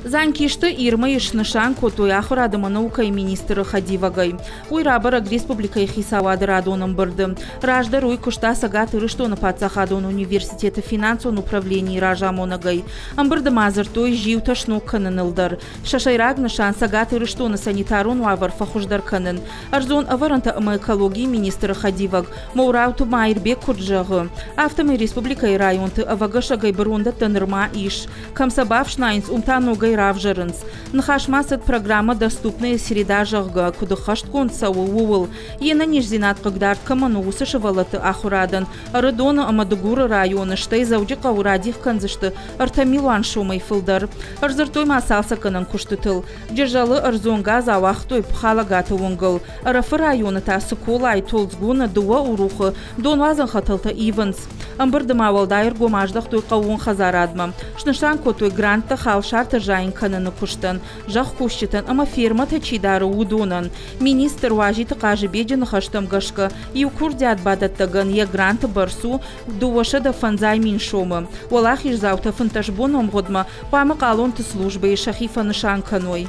Дзанкисты Ирмӕйы снысан кодтой ахуырад ӕмӕ наукӕйы министры хӕдивӕгӕй. Уый рабӕрӕг республикӕйы хицауады радон ӕмбырды. Раздӕр уый куыста Цӕгат Ирыстоны паддзахадон университеты финансон управленийы разамонӕгӕй. Ӕмбырды ма дзырдтой зиутӕ сног кӕныныл дӕр. Сӕ сӕйраг нысан Цӕгат Ирыстоны санитарон уавӕр фӕхуыздӕр кӕнын. Ӕрдзон ӕвӕрӕнтӕ ӕмӕ экологийы министры хӕдивӕг Моурауты Маирбег куыд зӕгъы, афтӕмӕй республикӕйы районты ӕвӕгӕсӕгӕй бырондӕттӕ нырма ис. Кӕм сӕ бафснайынц, уым та ногӕй равзӕрынц. Ныхас ма цыд программӕ «Доступная среда», зӕгъгӕ, куыд ӕххӕстгонд цӕуы, ууыл. Йе нӕниздзинад хъыгдард кӕмӕн у, уыцы сывӕллӕтты ахуырадӕн Ӕрыдоны ӕмӕ Дыгуры районы, стӕй Дзӕуджыхъӕуы радих кӕндзысты 3 милуан сомӕй фылдӕр. Ӕрдзырдтой ма цалцӕггӕнӕн куыстытыл. Джызӕлы ӕрдзон газ ауагътой Пхалӕгаты уынгыл. Ӕрӕфы районы та Цыколайы, Толдзгуны, дыууӕ Урухы донуадзӕн хӕтӕлтӕ ивынц. Ӕмбырды ма уӕлдай ӕргом аздӕхтой хъӕууон хӕдзарадмӕ. Снысан кодтой гранттӕ халсартӕ зайын кӕныны куыстӕн, зӕхкусджытӕн ӕмӕ фермӕтӕ чи дары, уыдонӕн. Министр Уазиты Хъазыбеджы ныхӕстӕм гӕсгӕ, иу курдиат бадӕттӕгӕн йӕ гранты бӕрц у 250 000 сомы. Уӕлахиздзаутӕ 15 боны ӕмгъуыдмӕ хъуамӕ хъалонты службӕйы сӕхи фӕнысан кӕной.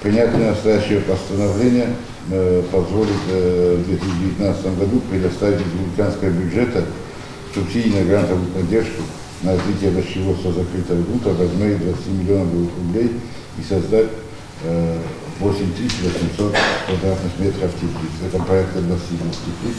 Принятие настоящего постановления позволит в 2019 году предоставить из республиканского бюджета субсидии на грантовую поддержку на развитие овощеводства закрытого грунта в размере 20 миллионов рублей и создать 8800 квадратных метров теплиц. Это порядка 22 теплиц.